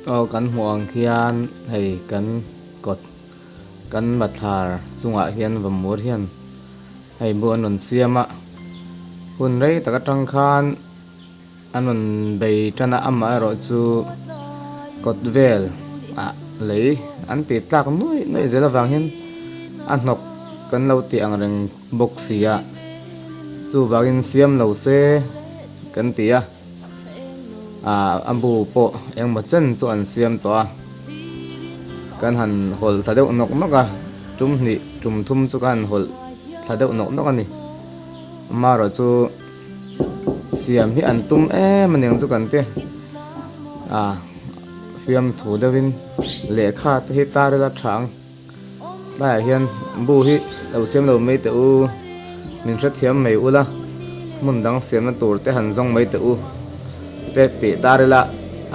Aw kan hmuh ang khian hei kan kawt kan bathlar chungah hian vamur hian hei bu an rawn siam a hun rei tak atang khan an rawn bei tan a amaherawh chu kawt vel ah lei an tih tlak nuaih nuaih zel avang hian a hnawk kan lo tih ang reng bawk si a chuvangin siam lo se kan ti a. Ah a bu pawh engmaw chen chu an siam tawh a kan han hawlh thla deuh nawk nawk a tum hnih tum thum chu ka han hawlh thla deuh nawk nawk a ni amaherawh chu siam hi an tum em a niang chu kan ti ah fiamthu deuhin lehkha te hi tar ila tha ang. Tlaiah hian bu hi lo siam lo mai teh u, min hrethiam mai ula, hmun dang siamna tur te han zawng mai teh u te tih tar ila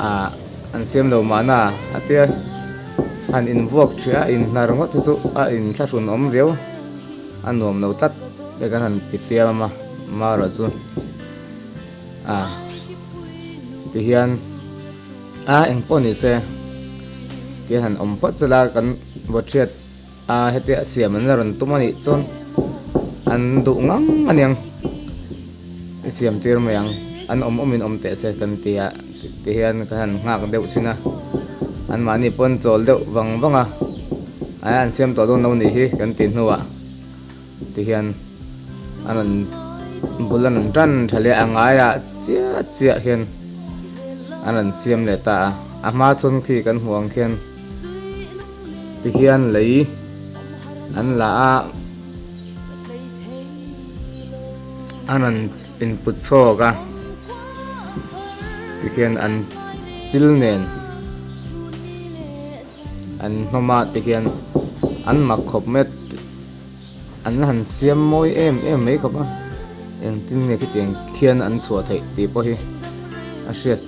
ah an siam lo mahna a tia han invuak ṭhih a, inhnar ngawt hi chu a inthlahrun awm riau a nuam lo tlat te kan han ti fiam a marawh chu ah tihian. A engpawh ni se tia han awm phawt chela kan vawthriat a hetia siam an la rawn tum a nih chuan an duh ngang a niang i siam tir mai ang an awm awmin awm teh se kan ti a ti hian ka han nghak deuh thin a anmahni pawn chawl deuh vang vang a a an siam tawh dawn lo nih hi kan ti hnuah. Tihian a rawn bul a rawn tan tha leh a ngaiah chiah chiah hian a rawn siam leh ta a, a hma chhun khi kan hmuh ang khian tihian lei an la a, a rawn input chhawk a tikhian an chil nen. An hnawm a tikhian an mak khawp mai a an la han siam mawi em em mai khawp a engtin nge khitiang khian an chhuah theih tih pawh hi a hriat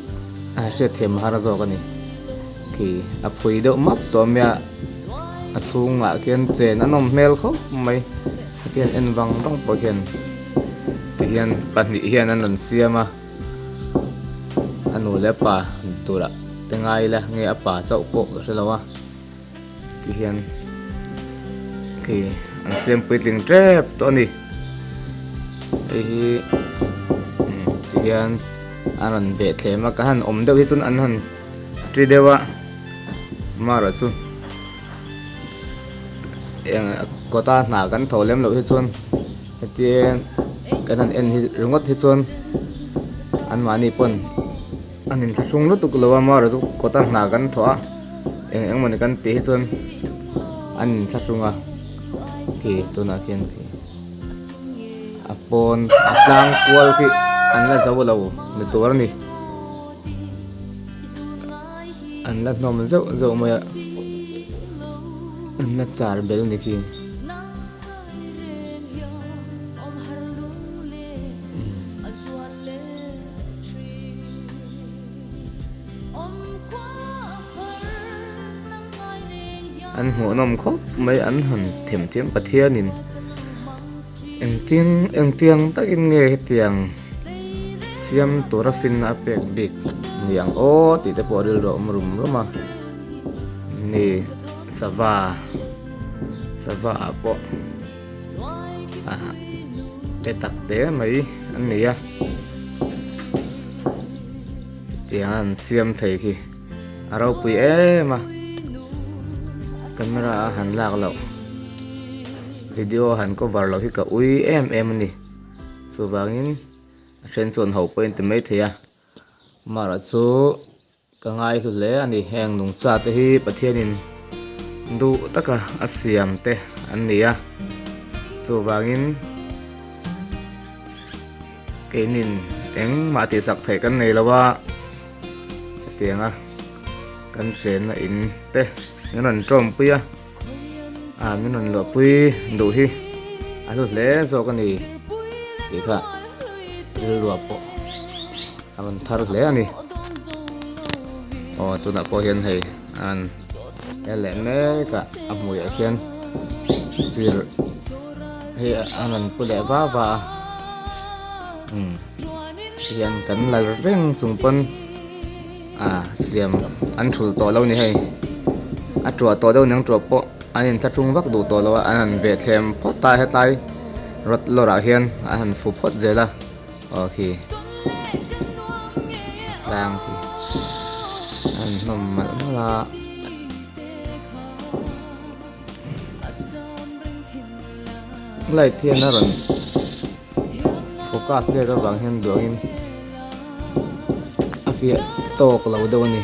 a hriat thiam har zawk a ni khi a phui deuh map tawh mai a a chhungah khian chen a nawm hmel khawp mai hetiang en vang vang pawh hian tihian pahnih hian an rawn siam a. A nu leh a pa turah te ngai ila nge a pa chauh pawh ka hre lo a tihian khi an siam puitling tep tawh a ni hei hi tihian a rawn beh thlem a ka han awm deuh hi chuan an han ṭi deuh a amaherawhchu eng kawta hna kan tho lem loh hi chuan. Hetia kan han en hi ringawt hi chuan anmahni pawn an inthlahrung lutuk lo a marawh chu kawta hna kan thawh a eng eng mawni kan tih hi chuan an inthlahrung a khi tunah khian khi a pawn a tlang kual khi an la zo lo ni tur a ni an la hnawm zeuh zeuh mai a an la char bel a ni khi. An hmuhnawm khawp mai an han themthiam Pathianin engtin engtiang takin nge hetiang siam tura finna a pek bik ni ang aw tih te pawh rilru a awm rum rum a ni sava. Sava ah pawh ah te tak te mai an nei a tiang an siam thei khi a ropui em a camera a han lak loh video han cover loh hi ka ui em em a ni chuvangin a then chuan ho pawhin ti mai thei a amaherawhchu. Ka ngaihlu hle a ni, heng nungcha te hi Pathianin duh taka a siam te an ni a, chuvangin keinin engmah tihsak theih kan nei lo a, hetianga kan chenna in te min rawn tawmpui a, ah min rawn luahpui duh hi a hlu hle zawk a ni tih kha rilruah pawh a rawn thar hle a ni. Aw tunah pawh hian hei an he leh mek a a hmuiah hian chirh hi a rawn pu leh va va a umm tihian kan la reng chung pawn. Ah siam an thulh tawh lo a ni hei a tuah tawh deuh aniang tuah pawh an inthlahrung vak duh tawh lo a an han veh thlem phawt a hetlai rawt lawrah hian an han fu phawt zel a aw khi tlang khi an han hnawm malh malh a. Light hian a rawn focus let avang hian duangin a fiah tawk lo deuh a ni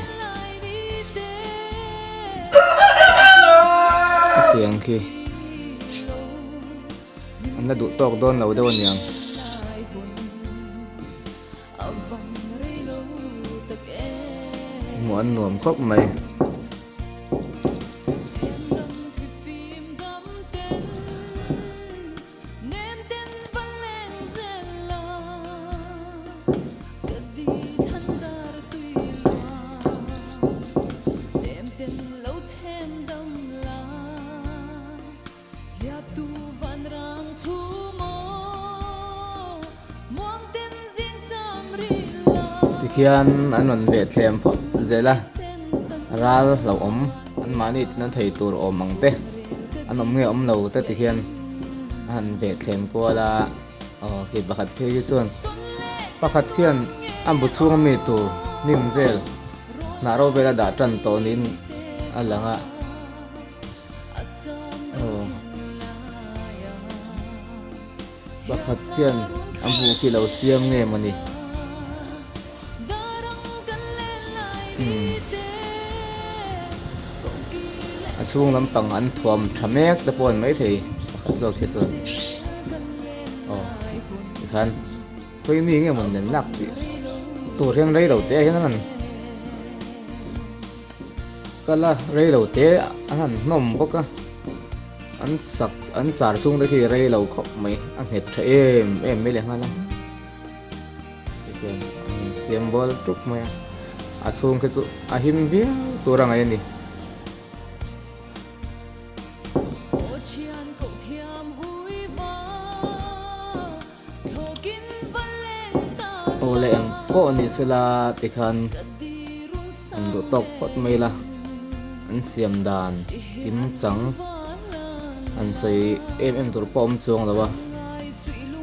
hetiang khi an la duh tawk dawn lo deuh a niang. Hmuh an nuam khawp mai. Tikhian an rawn veh thlem phawt zel a, ral hlauhawm anmahni tina thei tur awm ang te an awm nge awm lo te tikhian a han veh thlem kual a, aw khi pakhat phei hi chuan pakhat khian a bu chhung ami tur hnim vel hnah ro vel a dah tan tawh niin a lang a. Pakhat khian a bu khi lo siam nge mawni umm a chhung lampang an thuam tha mek te pawh a ni maithei pakhat zawk hi chuan aw tikhan khawi mi nge mawni nen lak tih tur hian rei lo te ah hian an rawn. Kal a rei lo te a han hnawm bawk a an sak an char chhung te khi rei lo khawp mai a nghet tha em em mai leh nghal a tikhian an siam bual tuk mai a a chhung khi chu a him viau tur a ngaih a ni. Aw leh eng pawh ni sela tikhan an duh tawk phawt mai la, an siam dan kim chang an sawi em em tur pawh a awm chuang lo a,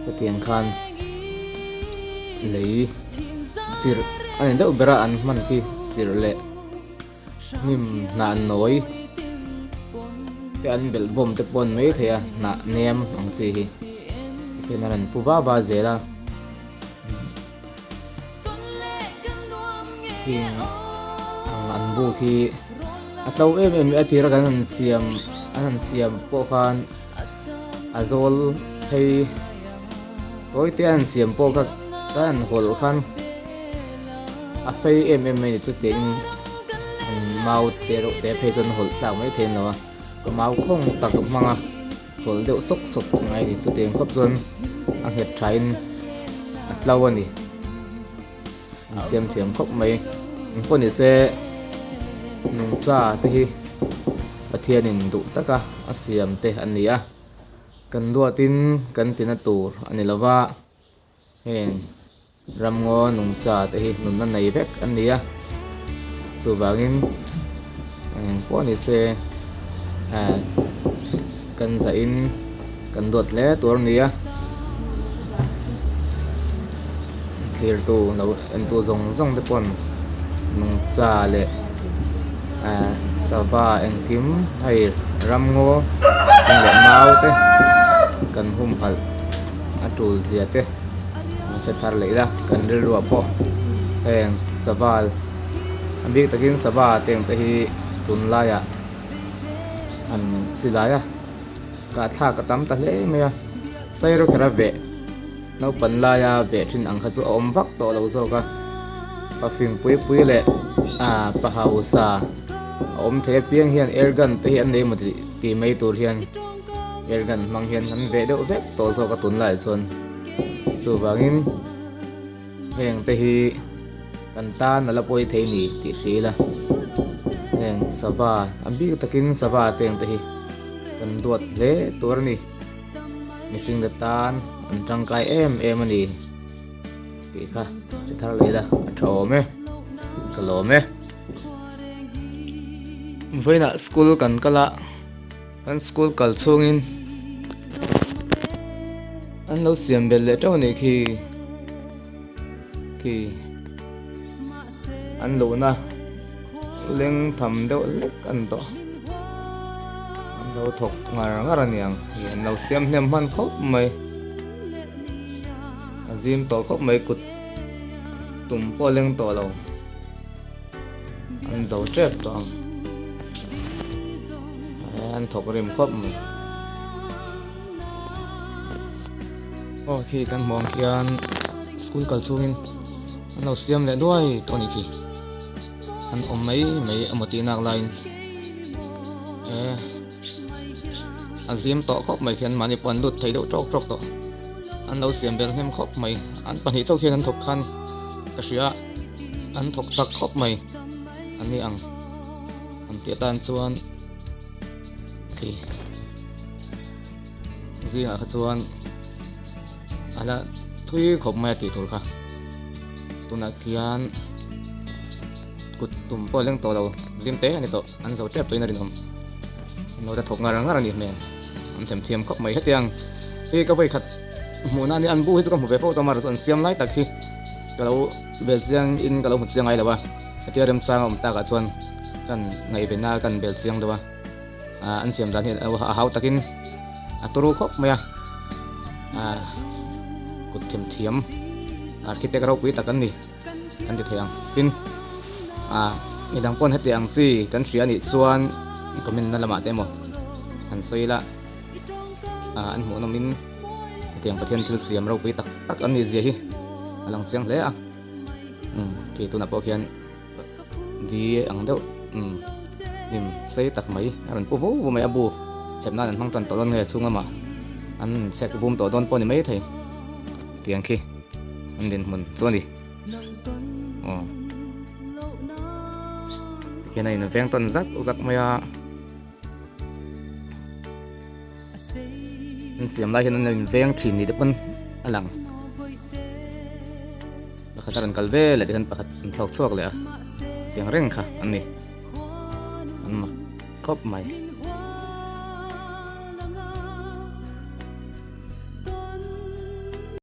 hetiang khan lei chirh a ni deuh ber a an hman khi chirh leh. Hnim hnah nawi te an belh bawm te pawh an mai thei a hnah nem ang chi hi tikhian a rawn pu va va zel a heng ang an bu khi a tlo em em a tira kan han siam an han siam pawh khan a zawl phei tawi te an siam pawh kha kan han hawlh khan. A fei em em mai ni chu tiin an mau te reuh te phei chuan hawlh tlak mai thei an lo a ka mau khawng tak a hmang a hawlh deuh sawk sawk ngai ni chutiang khawp chuan a nghet tha in a tlo a ni an siam thiam khawp mai engpawh ni se nungcha te hi Pathianin duh taka a siam te an ni a kan duatin kan tina tur a ni lo va. Heng ramngaw nungcha te hi nunna nei vek an ni a, chuvangin eng pawh ni se eh kan zahin kan duat hle tur a ni a, thirtu lo entu zawng zawng te pawn nungcha leh eh sava engkim hei ramngaw leh mau te kan humhalh. A tul zia te an hre thar leh ila kan rilruah pawh heng sava a bik takin sava te ang te hi tunlaiah an silai a kahthlak a tam ta hle mai a sairawkherh a veh naupang laia veh thin ang kha chu a awm vak tawh lo zawk a pafing pui pui leh ah pa hausa a awm thei apiang hian air gun te hi an nei emaw tih mai tur hian. Airgun hmang hian an veh deuh vek tawh zawk a tunlaiah chuan chuvangin heng te hi kan tan a la pawi thei ni tih hria ila heng sava a bik takin sava te ang te hi kan duat hle tur a ni mihring te tan an tangkai em em a ni tih kha hre thar leh ila a tha awm e. Ka lawm e. Vawiinah school kan kal a, kan school kal chhungin an lo siam belh leh teuh a nih khi. Khi an luhna leng tham deuh lek a ni tawh. An lo thawk ngar ngar a niang hi an lo siam hnem hman khawp mai. A zim tawh khawp mai kut tum pawh a leng tawh lo. An zo tep tawh ang. An thawk rim khawp mai. Aw khi kan hmuh ang khian school kal chungin an lo siam leh duai tawh a nih khi. An awm mai mai emaw tih nak laiin eh a zim tawh khawp mai khian mahni pawh an lut thei deuh tawk tawk tawh. An lo siam bel hnem khawp mai. An pahnih chauh khian an thawk khan ka hria a, an thawk chak khawp mai an ni ang. An tih atan chuan khi zingah kha chuan a la thui khawp mai a tih tur kha. Tunah khian kut tum pawh a leng tawh lo zim te a ni tawh an zo tep tawhin a rinawm. An lo la thawk ngar ngar a nih hmel. An themthiam khawp mai hetiang hi ka vawikhat hmuhna a nia an bu hi chu ka hmu ve fo tawh a marawh chu an siam lai tak hi ka lo bel chiang in ka lo hmu chiang ngai lo a hetia remchang a awm takah chuan kan ngaihvenna kan bel chiang deuh a ah an siam dan hi a hau takin a turu khawp mai a ah kut themthiam architect ropui tak an ni kan ti thei ang tin ah midang pawn heti ang chi kan hria anih chuan comment na lamah te emaw han sawi ila ah an hmuh nawm in hetiang Pathian thil siam ropui tak tak an nih zia hi a lang chiang hle a umm khi tunah pawh khian di ang deuh umm hnim sei tak mai a rawn pu vu vu mai a bu chhep nan an hmang tan tawh dawn nge chhung lamah an chhek vum tawh dawn pawh a ni maithei tiang khi. An dinhmun chu a ni. Aw. Tikhian a inveng tawn zak zak mai a. An siam lai hian an lo inveng thin ni te pawn a lang. Pakhat a rawn kal ve leh tikhian pakhat an thlawk chhuak leh a. Tiang reng kha an ni. An mak khawp mai.